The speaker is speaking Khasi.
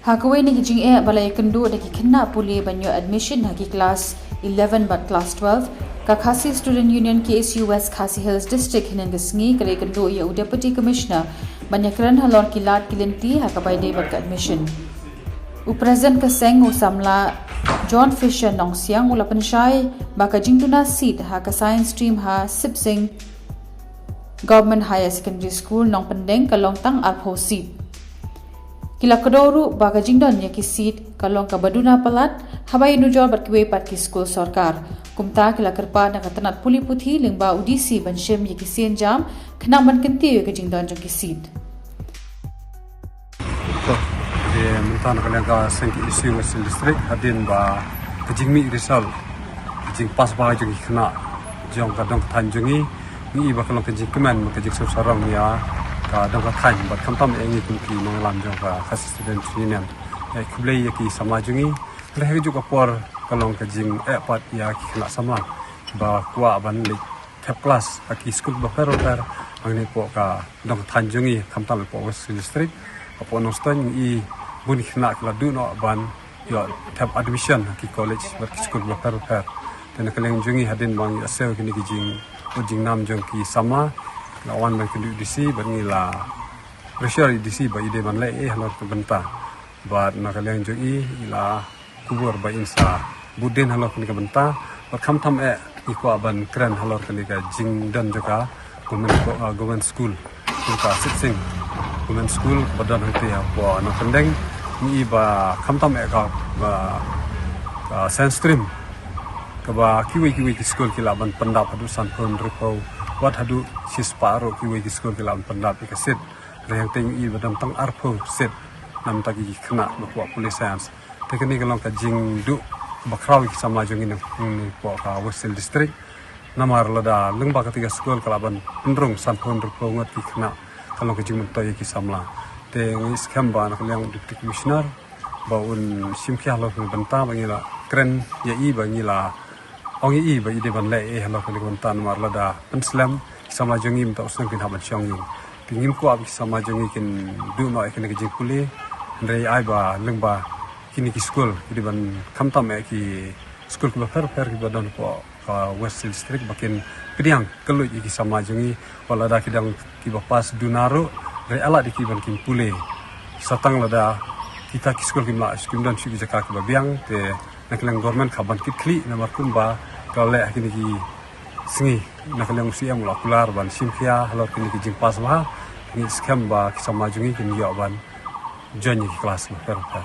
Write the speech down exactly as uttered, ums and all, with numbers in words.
Ha kawei na ki jingeh ba la ïakynduh da ki khynnah pule ban ïoh admission ha ki klas eleven bad klas twelve, ka Khasi Student Union K S U West Khasi Hills District hynnin ka sngi ka la ïakynduh ïa u Deputy Commissioner ban ïakren halor ki lad ki lynti ha kaba ïadei bad ka admission. U President ka seng, u samla John Fisher Nongsiang, u la pynshai ba ka jingduna seat ha ka Science Stream ha Sipsing Government Higher Secondary School, Nongpyndeng, ka long tang arphew seat. Ki la kdew ruh ba ka jingdon ïa ki seat ka long kaba duna palat haba ïanujor bad kiwei pat ki skul sorkar. Kumta ki la kyrpad na ka tnat pule puthi lyngba u D C ban shim ïa ki sienjam khnang ban kyntiew ïa ka jingdon jong ki seat. Te mynta na ka liang ka seng K S U West District, hadien ba ka jingmih result, ka jingpass ba jong ki khynnah jong ka dong ka thaiñ jong ngi, ngi i ba ka long ka jingkmen, ka jingsngewsarong ïa ka dong ka thaiñ bad khamtam ïa ngi kum ki nongïalam jong ka Khasi Student Union. Ïa, khublei ïa ki samla jong ngi. Hynrei ha kajuh ka por ka long ka jingeh pat ïa ki khynnah samla ba kwah ban leit thep klas ha ki skul bapher bapher hangne hapoh ka dong ka thaiñ jong ngi, khamtam hapoh West District. Hapoh Nongstoiñ ngi i bun ki khynnah ki la duh noh ban ïoh thep admission ha ki college bad ki skul bapher bapher. Te na ka liang jong ngi, hadien ba ngi ïohsngew kine ki jing, u jingnam jong ki samla, la wan ban kynduh D C bad ngi la pressure ïa D C ba i dei ban leh ei halor ka bynta. Bad na ka liang jong i, i la kubur ba in sa bud dien halor kane ka bynta. Bad khamtam eh ngi kwah ban kren halor kane ka jingdon jong ka government, uh, government school, ka Sipsing Government School ba don hangtei hapoh Nongpyndeng. Ngi i ba khamtam eh ka, ba, ka Science Stream, kaba kiwei kiwei ki skul ki lah ban pyndap haduh sanphew hynriewphew, wat haduh shispah ruh kiwei ki skul ki lah ban pyndap ïa ka seat. Hynrei hangtei ngi i ba don tang arphew seat na bynta ki khynnah ba kwah pule science. Te kane ka long ka jingduh ba khraw ïa ki samla jong ngi na, na hapoh ka West Hill District. Namar lada lyngba katei ka skul ka lah ban pynrung sanphew hynriewphew ngut ki khynnah, ka long ka jingmyntoi ïa ki samla. Te ngi skhem ba na ka liang u Deputy Commissioner ba un shim khia halor kane ka bynta, ba ngi la kren ïa i, ba ngi la ong ïa i ba i dei ban leh ei halor kane ka bynta, namar lada pynslem, ki samla jong ngi mynta u snem kin hap ban shong ïing. Te ngim kwah ba ki samla jong ngi kin duh noh ïa kane ka jingpule. Hynrei ai ba lyngba kine ki skul, ki dei ban, khamtam eh ki skul kiba pher pher kiba don hapoh ka West Hill District, ba kin pdiang kylluid ïa ki samla jong ngi, wat lada ki dang kiba pass duna ruh, hynrei ai lad ïa ki ban kin pule. Sa tang lada kita ki skul kim lah, kim don shuh ki jaka kiba biang, te na ka liang government ka ban kit khlieh, namar kumba ka la leh ha kine ki sngi, na ka liang u C M u la kular ban shim khia halor kine ki jingpass bha. Ngi skhem ba ki samla jong ngi kin ïoh ban join ïa ki klas bapher bapher.